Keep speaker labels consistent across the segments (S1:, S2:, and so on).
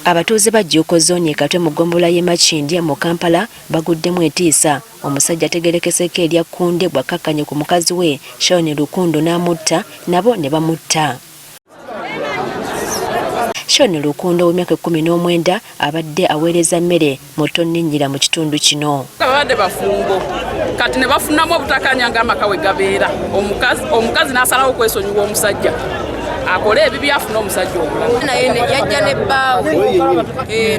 S1: Abatuuze ba Jjuuko Zooni e Katwe mu ggombolola y'e Makindye mu Kampala baguddemu entiisa, omusajja ategeerekeseeko erya Kkunde bw'akkakkanye ku mukazi we Sharon Lukundo n'amutta nabo ne bamutta. Sharon Lukundo ow'emyaka 19 abadde aweereza mmere mu tonninnyira mu kitundu kino.
S2: Babadde bafumbo kati ne bafunamu obutakanya ng'amaka we gabeera, omukazi n'asalawo okwesonyiwa omusajja akole ebibyo afune omusajja omulala.
S3: Naye yajja ne bbaawe,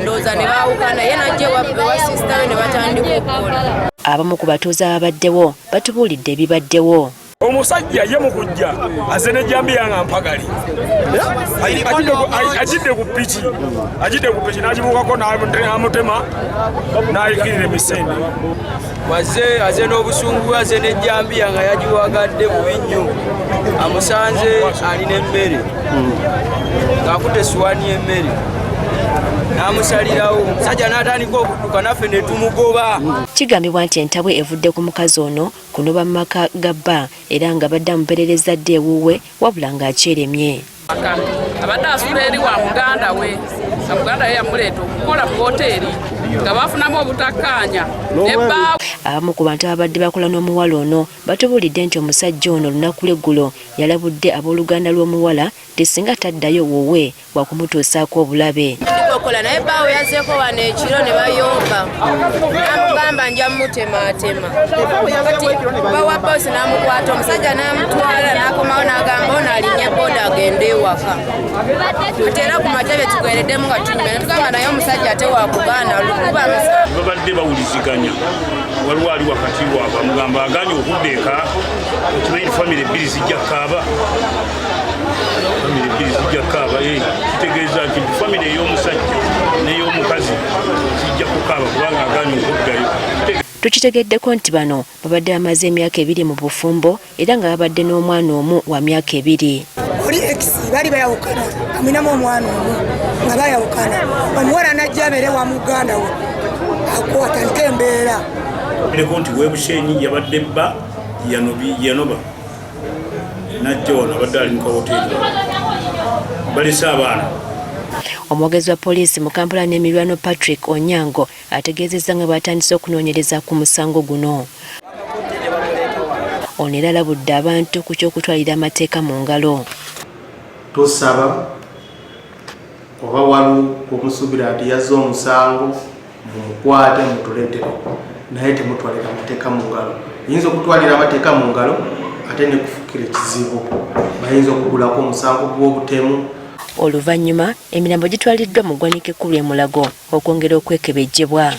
S3: ndowooza ne baawukana, ye n'ajja ewa sisita we ne batandika okukola.
S1: Abamu ku batuuze ababaddewo batubuulidde ebibaddewo.
S4: Omusajja ye mu kujja aze n'ejjambiya nga mpagali, ajidde ku piki, ajidde ku piki n'agibuukako n'amutema n'ayikirira emisinde.
S5: Waze aze n'obusungu, aze n'ejjambiya nga yagiwagadde bubi nnyo, amusanze alina emmere ng'akutte essuwaani y'emmere n'amusalirawo, omusajja n'atandika okudduka naffe ne tumugoba.
S1: Kigambibwa nti entabwe evudde ku mukazi ono kunoba mu maka ga bba era nga badde amuperereza dda ewuwe wabula ng'akyeremye.
S2: Abadde asula eri wa muganda we, nga muganda we yamuleeta okukola mu woteeri nga bafunamu obutakkaanya ne bbaawe.
S1: Abamu ku bantu ababadde bakola n'omuwala ono batubuulidde nti omusajja ono olunaku lw'eggulo yalabudde abooluganda lw'omuwala nti singa taddayo wuwe wakumutuusaako obulabe.
S3: Okola naye bbaawe yazzeeko wano ekiro ne bayomba, n'amugamba nja mutemaatema. Kati bawa boosi n'amukwata omusajja n'amutwala n'akomawo n'agamba ono alinnye booda agende ewaka. Kati era ku makya bye tugwereddemu nga tunyumya ne tugamba naye omusajja ate wakugaana lukuba musango.
S6: Babadde bawuliziganya, waliwo ali wakati waabwe amugamba agaanye okudda eka, okimanyi famire bbiri zijja kukaaba. Famire bbiri zijja kukaaba, kitegeeza nti famire ey'omusajja n'ey'omukazi zijja kukaaba kubanga agaanye okuddayo.
S1: Tukitegeddeko nti bano babadde bamaze emyaka 2 mu bufumbo era nga babadde n'omwana omu wa myaka 2.
S7: Oli ex bali bayawukana, amwinamu omwana omu nga bayawukana, omuwala n'ajja abeere wa muganda we atandike embeera.
S6: Bireko nti Webushenyi yabadde bba yanoba n'ajja wano abadde ali mu kawoteeri balese abaana.
S1: Omwogezi wa poliisi mu Kampala n'emirwano Patrick Onyango ategeezezza nga bw'atandise okunoonyereza ku musango guno. Ono era alabudde abantu ku ky'okutwalira amateeka mu ngalo.
S8: Tusaba oba waliwo omusuubira nti yazze omusango mumukwate mutuleetere, naye temutwalira amateeka mu ngalo. Oyinza okutwalira amateeka mu ngalo ate ne kufukira ekizibu, bayinza okugulako omusango gw'obutemu.
S1: Oluvannyuma emirambo gitwaliddwa mu ggwanika ekkulu e Mulago okwongera okwekebejjebwa.